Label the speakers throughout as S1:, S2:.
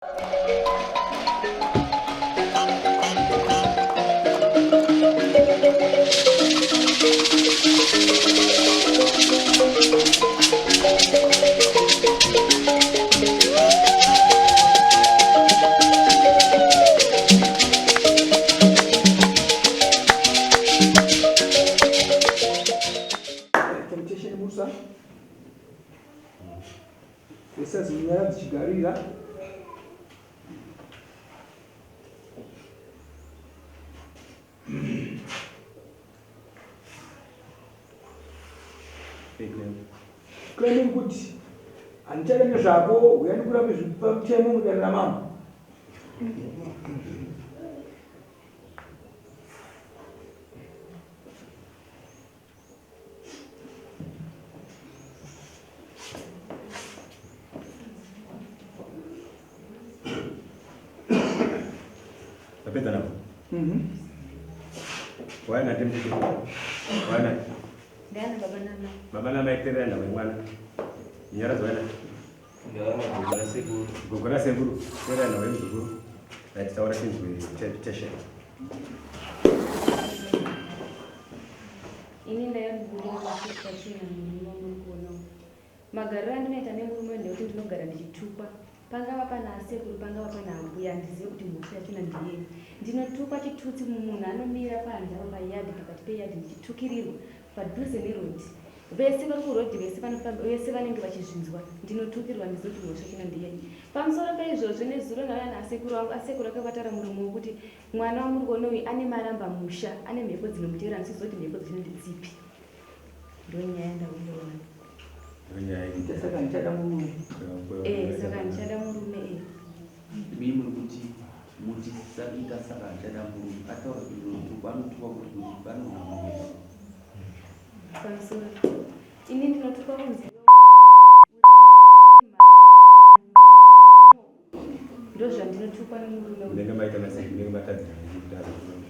S1: Temptation Musa. Versus Munyaradzi Chigarira. Claiming kuti handichada nezvako huya ndikurape zvipamutemo mudare ramambo.
S2: Tapedza navo. Waya nati mtete. Waya nati.
S3: Ndana baba namai.
S2: Baba namai terera nawe mwana. Nyaradzo waya nati.
S4: Ndana gogo nasekuru.
S2: Gogo nasekuru. Terera nawe mzukuru. Right, taura chinzwe teshe.
S3: Ini ndaibuda pachena murume muri kuona uyu. Magariro andinoita nemurume ndekuti ndinogara ndichitukwa. Pangava pana asekuru, pangava pana ambuya, handizive kuti mhosva yachona ndeyei. Ndinotukwa chitutsi munhu anomira panze apa payadhi, pakati peyadhi ndichitukirirwa padhuze nerodhi. Vese vari kurodhi vese vanofamba vese vanenge vachizvinzwa. Ndinotukirwa handizive kuti mhosva yachona ndeyei. Pamusoro peizvozvo nezuro ndauya naasekuru vangu, asekuru akavatara muromo wekuti Mwana wamuri kuona uyu ane maramba musha, ane mhepo dzinomutevera handisi kuziva kuti mhepo dzacho ndedzipi. Ndonyaya yandakuona.
S2: Ndonyaya iyi.
S1: Saka ndichada murume.
S3: Eh, saka ndichada murume eh.
S5: Imi muri kuti muti saita saka ndichada murume. Ataura kuti ndinotukwa anotukwa kuti kuti panogona kunyepa.
S3: Pamusoro. Ini ndinotukwa kunzi ndozvandinotukwa nemurume
S2: Munenge maita mese munenge matadzira kuti azokuona.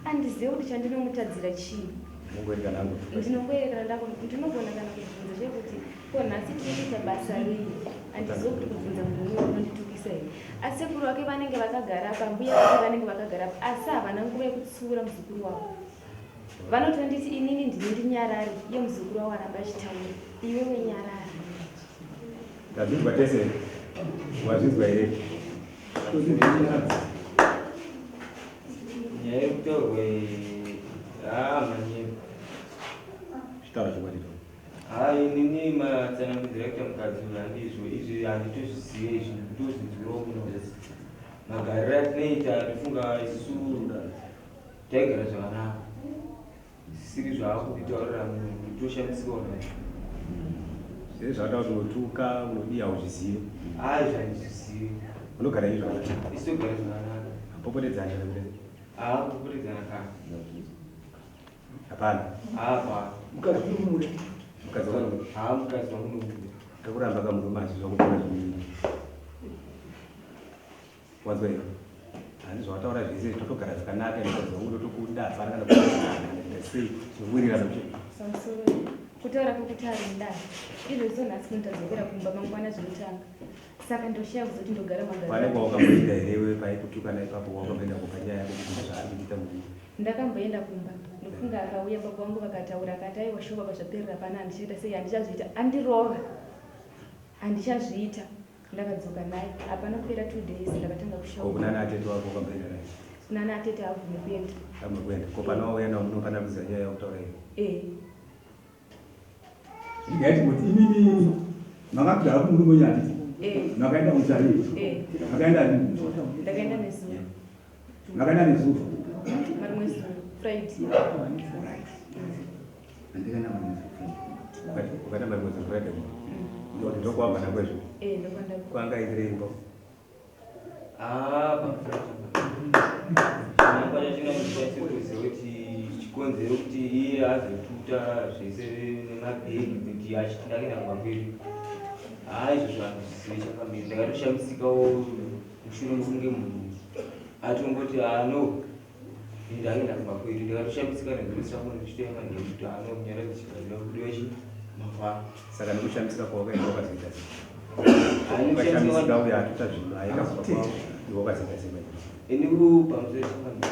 S3: Andizive kuti chandinomutadzira chii.
S2: Mungoerekana angotukwa.
S3: Ndinongoerekana ndako ndinogona kana kubvunza chaiye kuti ko nhasi tiri kuita basa rei? Andizive kuti kubvunza murume unonditukisa here. Asi sekuru vake vanenge vakagara apa, mbuya vake vanenge vakagara apa, asi havana nguva yekutsiura muzukuru wavo. Vanotonditi inini ndini ndinyarare, iye muzukuru wavo aramba achitaura. Iwewe nyarara.
S2: Tazvinzwa tese. Wazvinzwa here?
S4: Nyaya yekutaurwa iyi haa manyepo.
S2: Chitaura chokwadi to.
S4: Haa inini matsanangudziro akuita mukadzi uyu handizvo izvi handitozvizive izvi ndikutozvinzwirawo kuno magariro atinoita ndofunga isusu taigara zvakanaka. Zvisiri zvaakunditaurira munhu toshamisikawo naye.
S2: Zvese zvawataura kuti unotuka unodii hauzvizive.
S4: Hayi zvandizvizive.
S2: Unogara izvo zvakanaka.
S4: Isu togara zvakanaka.
S2: Popotedzana kana kuti.
S4: Haa kupopotedzana kana.
S2: Hapana.
S4: Hapana.
S1: Mukadzi uri kumuda.
S2: Mukadzi wangu.
S4: Haa mukadzi wangu ndomuda.
S2: Kakuramba kamurume asi zvakupona zvimwe. Wanzwa here? Hanzi zvawataura zvese totogara zvakanaka mukadzi wangu ndotokuda hapana kana kuita sei zvinowirirana kuti
S3: Pamusoro kutaura kwekuti ari mudare izvozvo nhasi ndinotadzokera kumba mangwana zvinotanga saka ndoshaya kuzoti ndogara
S2: pane
S3: magara
S2: kwawakamboenda here iwe paikutukana ipapo wakamboenda kupa nyaya yako kuti zvaari kuita murume
S3: ndakamboenda kumba ndofunga akauya baba vangu vakataura akati aiwa shuwa baba zvaperera pana handichaita sei handichazviita andirova handichazviita Ndakadzoka naye hapana kupera 2 days ndakatanga
S2: Ko
S3: kushaura.
S2: kunana atete wako wakamboenda naye?
S3: Kunana atete haabvume kuenda.
S2: Abvume kuenda. Ko pana wauya nawo muno pana kuziva nyaya yakutaura iyi?
S3: Eh.
S6: Ndingaiti kuti imimi makagara kumurume wenyu handiti?
S3: Eh.
S6: Makaenda kumusha
S3: Eh.
S6: Makaenda rini?
S3: Ndakaenda nezuro.
S6: Makaenda nezuro.
S3: Marimwe zuro. Friday.
S6: Right. Andikaenda marimwe zuro.
S2: Ukaenda marimwe zuro Friday. Ndokwabva nakwezvo.
S3: Eh, ndokwandabva.
S2: Kwanga itirei mbo.
S4: Ah, chinangwa chachinondichaise kuziva kuti chikonzero kuti iye azotuta zvese nemabhegi kuti achiti ndakaenda kumba kwedu. Haa izvo zvandizive chakamira ndakatoshamisikawo mushure mekunge munhu atongoti ah no Ndaenda kumba kwedu ndikatoshamisika nezvose zvangu ndichitoema manheru kuti ano munyaradzi chikazira kudiwa chi mangwana.
S2: Saka nekushamisika kwawakaita wakazoita sei? Ukashamisika uyo atuta zvinhu aenda kumba kwavo iwe wakazemba-zemba.
S4: Ini pamusoro changamire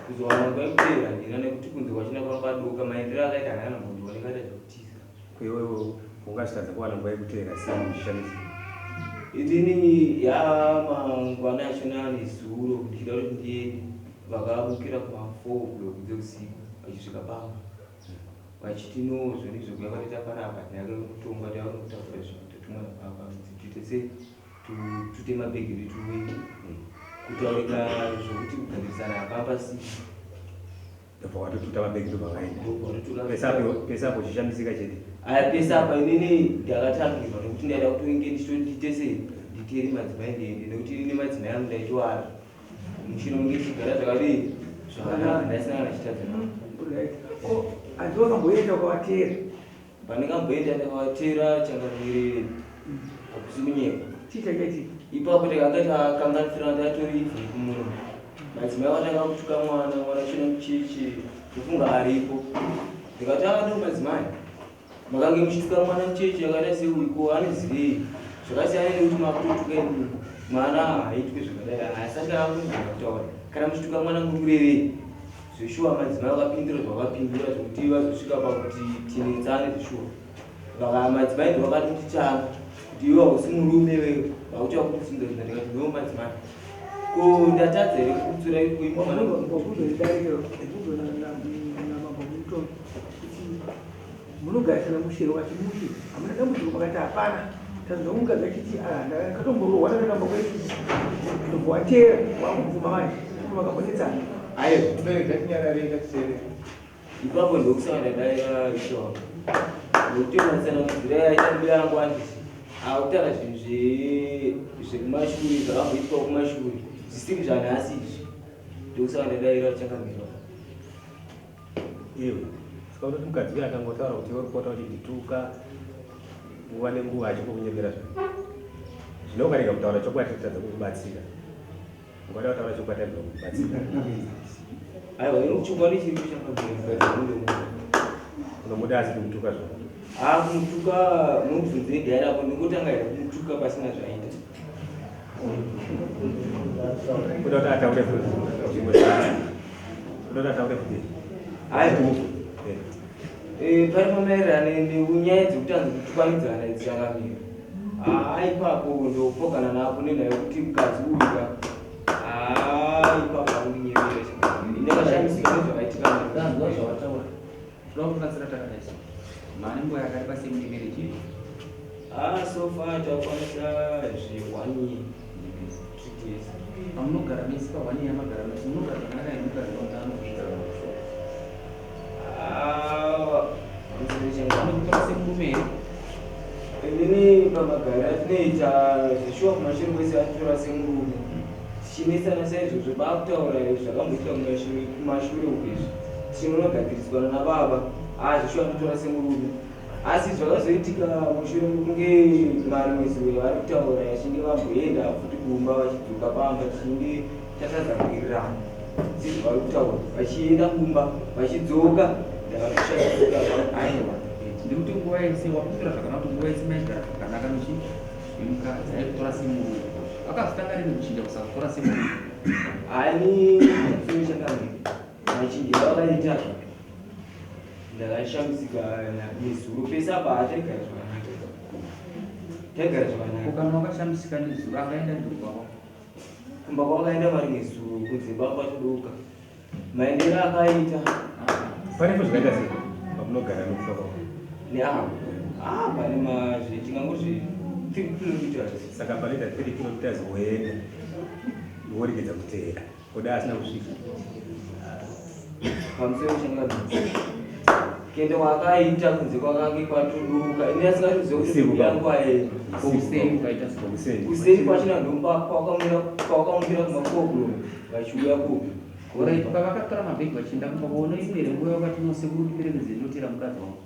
S4: kuzowana nguva yekuteera ndina nekuti kunze kwachina kwakadoka maendero akaita haana mbondioneka aita zvekutiza.
S2: Ko iwewe ungazvitadza kuwana nguva yekuteera sei uchishamisika?
S4: Inini yamangwana achona nezuro ndichida kuti ndiende vakamukira kuma 4 o'clock dzeusiku vachisvika pamba. Vachiti no zvoni zvekuya kwataita panapa tinake kutonga tava nokutakura zvinhu tatumwa nababa kuti tiite sei tute mabhegi edu tiuye kutaurika zvokuti kugadzirisana hapapa si
S2: Ndobva watotuta mabhegi ndobva vaenda. Pese apo pese apo uchishamisika chete.
S4: Aya pese apa inini ndakatangirwa nekuti ndaida kuti unge ndichitoite sei nditeere madzimai ndiende nekuti inini madzimai angu ndaitoara. Mushure munge tichigara zvakadii zvakanaka ndasina kana chitadzo navo.
S1: Right. Ko hanzi wakamboenda ukavatera?
S4: Pandingamboenda ndakavatera changamire hakusi kunyepa.
S1: Chii chakaitika?
S4: Ipapo takanga takanganisirana tatori even kumunhu. Madzimai vakatanga kutuka mwana, mwana chino mucheche ndofunga aripo. Ndikati ah no madzimai. Makange muchituka mwana mucheche akaita seuyu ko anozivei? Zvakasiyana nekuti makutotuka inini. Mwana haaitwe zvakadai haasati akugona kutaura. Kana muchituka mwana muri kurevei? Zveshuwa madzimai vakapindura zvavakapindura zvekuti vazosvika pakuti tinetsane zveshuwa. Vaka madzimai ndivo vakatotitanga kuti iwe hausi murume iwewe vakuti vakutosimudza zvinhu ndikati no madzimai. Ko ndatadza here kukutsura kuimba mwana?
S1: Munogarisana mushe here wakati mushe hamuna dambudziko makati hapana tanzwa mukadzi achiti ah, ndakatomborohwa ndakatamba kwedu ndobva wateera wakubvuma manje kuma makambonetsana
S7: ayo tibereka tinyararei katiteerere
S4: Ipapo ndokusaka ndadaira ishe wangu nokuti matsanangudziro yaita mbuya yangu anditi akutaura zvinhu zvekumashure zvakamboitwa kumashure zvisiri zvanhasi izvi ndokusaka ndadaira changamire wangu.
S2: Iwe saka unoti mukadzi uyo akangotaura kuti iwe uripota uchindituka nguva nenguva achingokunyepera zvake zvino ukarega kutaura chokwadi totadza kukubatsira ungada kutaura chokwadi arega kukubatsira
S4: Aiwa ini chokwadi chiripo changamire mukadzi wangu ndomuda.
S2: Unomuda asi kumutuka zvako.
S4: Ah kumutuka munobvunzei gaya rako ndingotanga here kumutuka pasina zvaita.
S2: Kuda kuti ataure futi zvimwe zvacho. Kuda kuti ataure futi.
S4: Hayi. Eh, pari pamaererano nenyaya dzekuti anzi kutukanidzana idzi changamire. Ah ipapo ndopokana napo nenhau yekuti mukadzi uyu ka. Ah ipapo akundinyevera changamire. Ndakashamisika nezvakaitika.
S5: Ndanzwa zvawataura. Toda kubatsira takadai so. Mane nguva yakareba sei mune marriage yenyu?
S4: Ah, so far takwanisa zve one year. Three years.
S5: Pamunogara mese pa one year magara mese munogara zvakanaka here mukadzi wako anokusvika pamusoro?
S4: Ah,
S5: Anokutora semurume here?
S4: Inini pamagara atinoita zveshuwa kumashure kwese anotora semurume. Tichinetsana saizvozvo bakutaura zvakamboitika kumashure uku izvi. Tinonogadziriswa nana baba. Ah, zveshuwa anotora semurume. Asi zvakazoitika mushure mekunge marimwe zuro vari kutaura vachinge vamboenda futi kumba vachidzoka pamba tichinge tatadza kuwirirana. Ndizvo vari kutaura vachienda kumba vachidzoka ndakatoshamisika
S5: Aiwa. Ndikuti nguva yese wakupira zvakanaka kuti nguva yese maigara zvakanaka nochi nemukadzi aikutora semurume. Akazotanga rini kuchinja kusakutora semurume?
S4: Ani chakamira machinjiro akaita ndakashamisika nezuro pese apa taigara zvakanaka taigara zvakanaka.
S5: Kana wakashamisika nezuro akaenda rini kumba kwako?
S4: Kumba kwakaenda marimwe zuro kunze kwakwadoka maendero akaita
S2: Pane zvakaita sei pamunogara nokumba kwako?
S4: Neapo ah pane mazve tingangozve 3 kilometers.
S2: Saka panoita 3 kilometers woenda woregedza kuteera kuda asina kusvika.
S4: Pamusoro changamire kuenda kwakaita kunze kwakange kwatoduka ini asingatoziva kuti
S2: Usiku
S4: yangu aenda
S5: Kuseni ukaita so.
S2: Kuseni.
S4: Kuseni kwachina ndomba kwawakamukira kuma 4 o'clock vachiuya kupi.
S5: Alright, pavakatora mabhegi vachienda kumba kwavo unoimwe here nguva yakati no sekuru ndiperekedze ndinotera mukadzi wangu?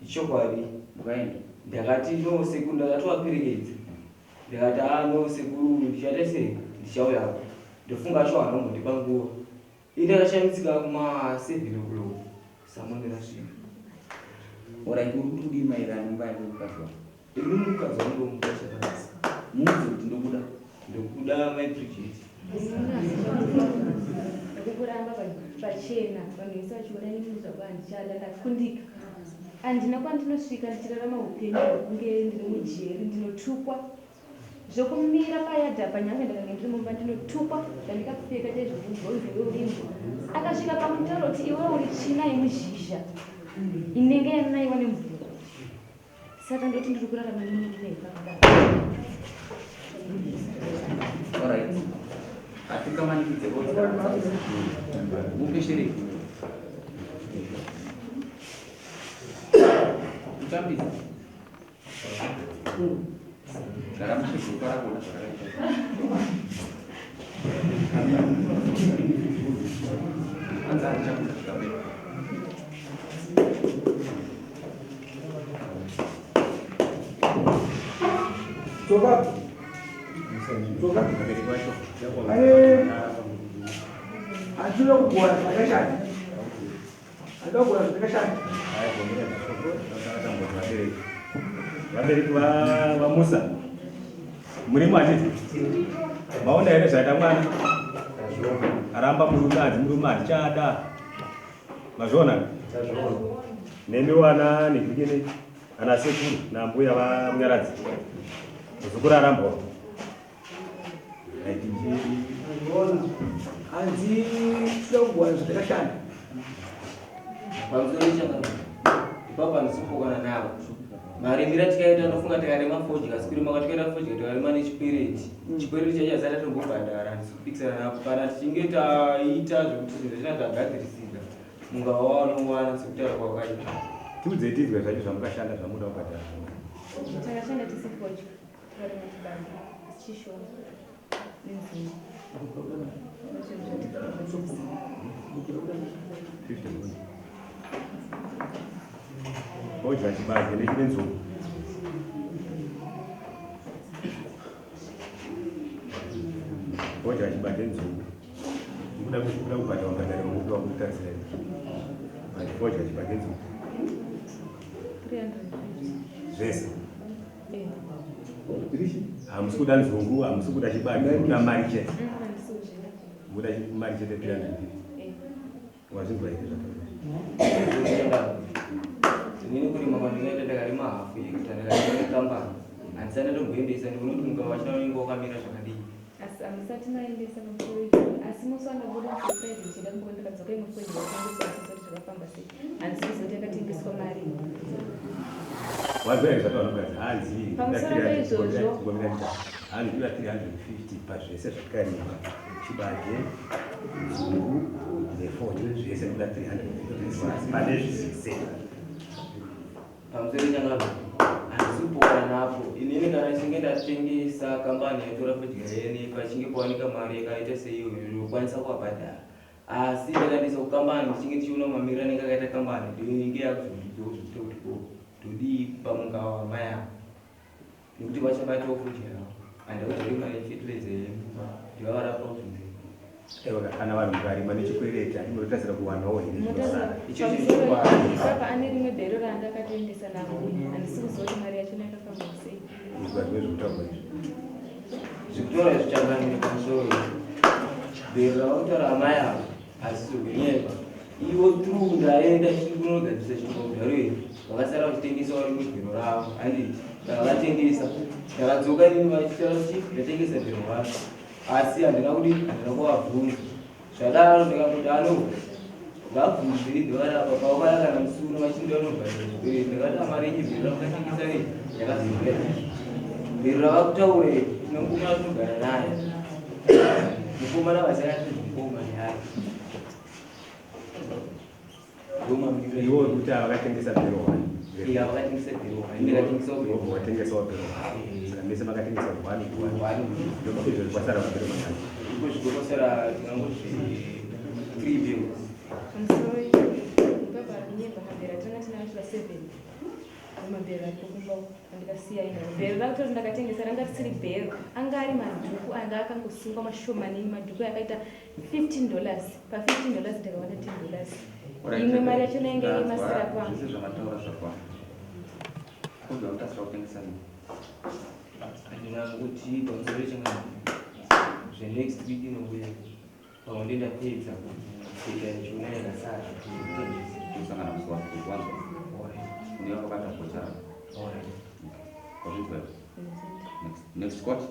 S4: Ichokwadi.
S5: Mukaenda.
S4: Ndakati no sekuru ndakatovaperekedza. Ndikati ah no sekuru ndichaita sei ndichauyako. Ndofunga acho anombondipa nguva. Ini ndakashamisika kuma 7 o'clock samoni rasvika.
S5: Alright, uri kuti kudii maererano nemba yako yemukadzi wako?
S4: Ini mukadzi wangu ndomuda chakanaka.
S5: Muudze kuti ndokuda.
S4: Ndokuda mai Bridget.
S3: Ndokukuramba pachena vanhu vese vachiona inini zvako handichada ndakundika. Handina kwandinosvika ndichirarama upenyu hwekunge ndiri mujeri ndinotukwa. Zvokumira payadhi apa nyange ndakange ndiri mumba ndinotukwa zvandikapfeka chaizvo kunzwa kunzi iwe uri imbwa. Akasvika pakunditaura kuti iwe uri tsvina yemuzhizha inenge yanaiwa nemvura. Saka ndoti ndiri kurarama nemurume pakadaro.
S5: Alright. Hatingamanikidze vose. Mupe shereki. Mutambidze. Gara muchizuka rakuona zvakaita. Anza achakuda zvikapera.
S1: Toka. Toka. Aye. Handina kugona zvakashata. Handina kugona zvakashata.
S2: Vabereki vaMusa murimo handiti? Maona here zvaita mwana? Aramba murume hanzi murume handichada. Mazviona? Nemi wana nevhikini ana sekuru nambuya vaMunyaradzi. Muzukuru arambwa.
S1: Hanzi tinoda kugowana zvatakashanda.
S4: Pamusoro chakanga ipapo handisipokana navo. Marimiro atikaita ndofunga tikarima fodya asi kurima kwatikaita fodya tikarima nechikwereti. Chikwereti chacho asati atombobhadhara handisi kupikisana napo. Kana tichinge taita zvekuti zvinhu zvachina zvagadzirisika mungava waunowana sekutaura kwawakaita.
S2: Tiudzei tizwe zvacho zvamukashanda zvamuda kubhadhara.
S3: Takashanda tisi fodya tikarima chibage chishoma nenzungu.
S2: Fodya chibage nenzungu. Fodya chibage nzungu. Kuda kuda kubhadhara mubhadharo wekuti wakutarisira. Fodya chibage nzungu.
S3: 350.
S2: Zvese.
S3: Eh.
S2: Hamusi kuda nzungu, hamusi kuda chibage, mukuda mari chete.
S3: Handisi kuzvida.
S2: Mukuda mari chete 350.
S3: Eh.
S2: Wazvinzwa here zvataura?
S4: Inini kurima kwandingaita ndakarima hafu yekita ndakarima nekambani. Handisati ndatomboendesa ndikuona kuti mukava wachina unenge wakamira zvakadii.
S3: Asi hamusati maendesa pamusoro izvo. Asi musi wandabuda musurprise ndichida kumboona ndakadzoka imwe fodya yatengeswa handisi kuziva kuti zvakafamba sei. Handisi kuziva kuti yakatengeswa mari.
S2: Wazvinzwa here zvataura mukadzi? Hanzi
S3: Pamusoro peizvozvo.
S2: Hanzi kuda 350 pazvese zvatakarima. Chibage, nzungu nefodya zvese kuda 350 pane zvese.
S4: Pamusoro changano handisi kupokana napo. Inini kana ndichinge ndatengesa kambani yaitora fodya yene pachinge pawanika mari yakaita seiyoyo ndinokwanisa kuvabhadhara. Asi ndakaendesa kukambani ndichinge ndichiona mamiriro anenge akaita kambani ndinenge yakuzondidzowo zvekuita kuti ko todii pamungava wamai ava nekuti vachabatawo fodya yavo handakudzoke mari yefertilizer yemumba ndivavarapa kuzvinzira.
S2: Ewa kana vanhu mukarima nechikwereti handi munotarisira kuwanawo here zvinosara.
S4: Icho
S3: Pamusoro
S4: chiri
S3: ipapa ane rimwe bhero raandakatoendesa nambuya. Handisi kuziva kuti mari yachona yakafamba sei.
S2: Izwa zvimwe zvekutaurwa izvi.
S4: Zvekutora izvi changamire pamusoro bhero ravakutaura amai ava hazisi kunyepa. Ivo true ndaenda chiri kunogadzirisa chinhu iri vakasara vachitengesa vari mubhero ravo handiti ndakavatengesa ndakadzoka inini vachitaura kuti ndatengesa bhero ravo asi handina kudi handina kuvabvunza zvadaro ndikangoti ano vabvunze ndovanapa pavakaya kana musuro vachinda vanobhadhara zvikwereti ndakati amari yenyu bhero ramukatengesa rei yakazopera bhero ravakutaura iri tinomukomana tinogara naye mukomana vasiyana tinozvimukoma naye
S2: Iwe uri kuti ava vakatengesa bhero one.
S4: Iya vakatengesa bhero one. Ndikatengesawo bhero
S2: one. Watengesawo bhero one. Saka mese makatengesa one one. Ndokuti izvo kwasara mabhero mangani?
S4: Iko zvikwasara tingangoti 3 bills.
S3: Pamusoro ipapa nyemba mabhero atanga tinayo twa 7. Mabhero ari kumba uko andikasiya ina. Bhero rakuti ndakatengesa ranga risiri bhero. Anga ari madhuku anga akangosungwa mashomanini madhuku akaita $15. Pa $15 ndakawana $10. Imwe mari yacho nainge iri masira kwa.
S5: Zvese zvamataura zvakwana. Kodwa mutasira kutengesa nini?
S4: Handina kuti pamusoro changa zvenext week inouya pamwe ndendapedza kuita ndichiona yakasara kutengesa.
S5: Tosangana musi wa 3 wanzwa. Unenge wakabata bhocha rako.
S4: Alright.
S5: Wazvinzwa here? Next, next court.